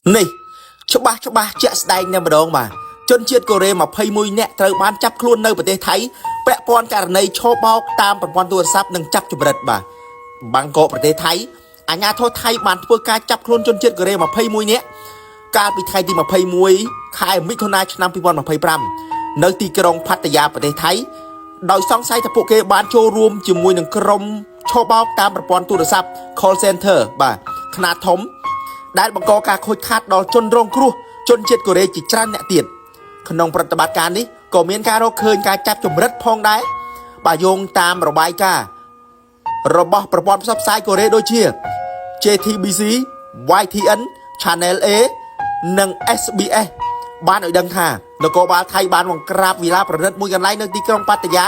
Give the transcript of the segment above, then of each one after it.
នេះច្បាស់ច្បាស់ជាក់ស្ដែងតែម្ដងបាទជនជាតិកូរ៉េ21នាក់ត្រូវបានចាប់ខ្លួននៅប្រទេសថៃពាក់ព័ន្ធករណីឆបោកតាមប្រព័ន្ធទូរស័ព្ទនិងចាប់ជំរិតបាទបាងកកប្រទេសថៃអាជ្ញាធរថៃបានធ្វើការចាប់ខ្លួនជនជាតិកូរ៉េ21នាក់កាលពីថ្ងៃទី21ខែមិថុនាឆ្នាំ2025នៅទីក្រុងផាតាយាប្រទេសថៃដោយសង្ស័យថាពួកគេបានចូលរួមជាមួយនឹងក្រុមឆបោកតាមប្រព័ន្ធទូរស័ព្ទ call center បាទខ្នាតធំ ដែលបង្កការខូចខាតដល់ជនរងគ្រោះជនជាតិកូរ៉េជាច្រើនអ្នកទៀតក្នុងប្រតិបត្តិការនេះក៏មានការរកឃើញការចាប់ជំរិតផងដែរបាទយោងតាមរបាយការណ៍របស់ប្រព័ន្ធផ្សព្វផ្សាយកូរ៉េដូចជា JTBC, YTN, Channel A និង SBS បានឲ្យដឹងថានគរបាលថៃបានបង្ក្រាបវីឡាប្រណិតមួយកន្លែងនៅទីក្រុងប៉ាតាយា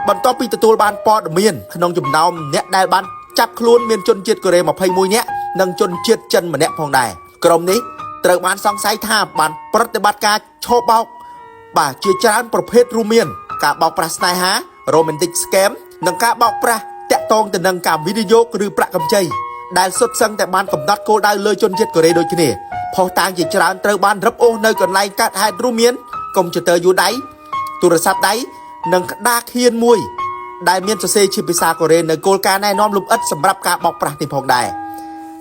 បន្ទាប់ពីទទួលបានព័ត៌មានក្នុងចំណោមអ្នកដែលបានចាប់ខ្លួនមានជនជាតិកូរ៉េ21នាក់និងជនជាតិចិនម្នាក់ផងដែរក្រុមនេះត្រូវបានសង្ស័យថាបានប្រតិបត្តិការឆបោកបាទជាច្រើនប្រភេទរួមមាន ការបោកប្រាស់ស្នេហា romantic scam និងការបោកប្រាស់តាក់ទងទៅនឹងការវិនិយោគឬប្រាក់កម្ចីដែលសុទ្ធសឹងតែបានកំណត់គោលដៅលើជនជាតិកូរ៉េដូចគ្នាភស្តុតាងជាច្រើនត្រូវបានរឹបអូសនៅកន្លែងកើតហេតុរួមមានកុំព្យូទ័រយួរដៃទូរស័ព្ទដៃនិងក្តារខៀនមួយ ដែលមានសរសេរជាភាសាកូរ៉េនៅគោលការណ៍ណែនាំលម្អិតសម្រាប់ការបោកប្រាស់នេះផងដែរ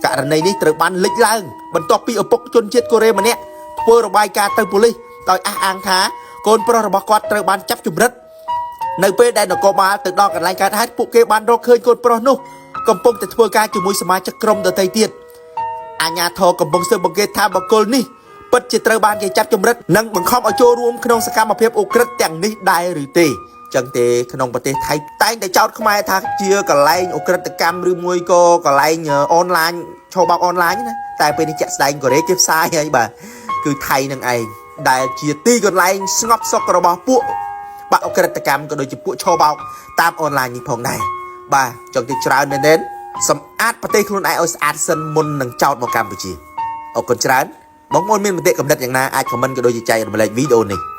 ករណីនេះត្រូវបានលេចឡើងបន្ទាប់ពីឪពុកជនជាតិកូរ៉េម្នាក់ធ្វើរបាយការណ៍ទៅប៉ូលីសដោយអះអាងថាកូនប្រុសរបស់គាត់ត្រូវបានចាប់ជំរិត នៅពេលដែលនគរបាលទៅដល់កន្លែងកើតហេតុពួកគេបានរកឃើញកូនប្រុសនោះកំពុងតែធ្វើការជាមួយសមាជិកក្រុមដទៃទៀតអាជ្ញាធរកំពុងស៊ើបអង្កេតថាបុគ្គលនេះពិតជាត្រូវបានគេចាប់ជំរិតនិងបង្ខំឲ្យចូលរួមក្នុងសកម្មភាពឧក្រិដ្ឋទាំងនេះដែរឬទេចឹងទេក្នុងប្រទេសថៃតែងតែចោទខ្មែរថាជាកន្លែងឧក្រិដ្ឋកម្មឬមួយក៏កន្លែងអនឡាញឆបោកអនឡាញណាតែពេលនេះជាក់ស្ដែងកូរ៉េគេផ្សាយហើយបាទគឺថៃនឹងឯងដែលជាទីកន្លែងស្ងប់សុខរបស់ពួក បាទឧក្រិដ្ឋកម្មក៏ដូចជាពួកឆបោកតាមអនឡាញនេះផងដែរបាទចង់ទៅច្រើនមែនទែនសម្អាតប្រទេសខ្លួនឯងឲ្យស្អាតសិនមុននឹងចោទមកកម្ពុជាអរគុណច្រើនបងប្អូនមានមតិកំណត់យ៉ាងណាអាច comment ក៏ដូចជាចែករំលែកវីដេអូនេះ។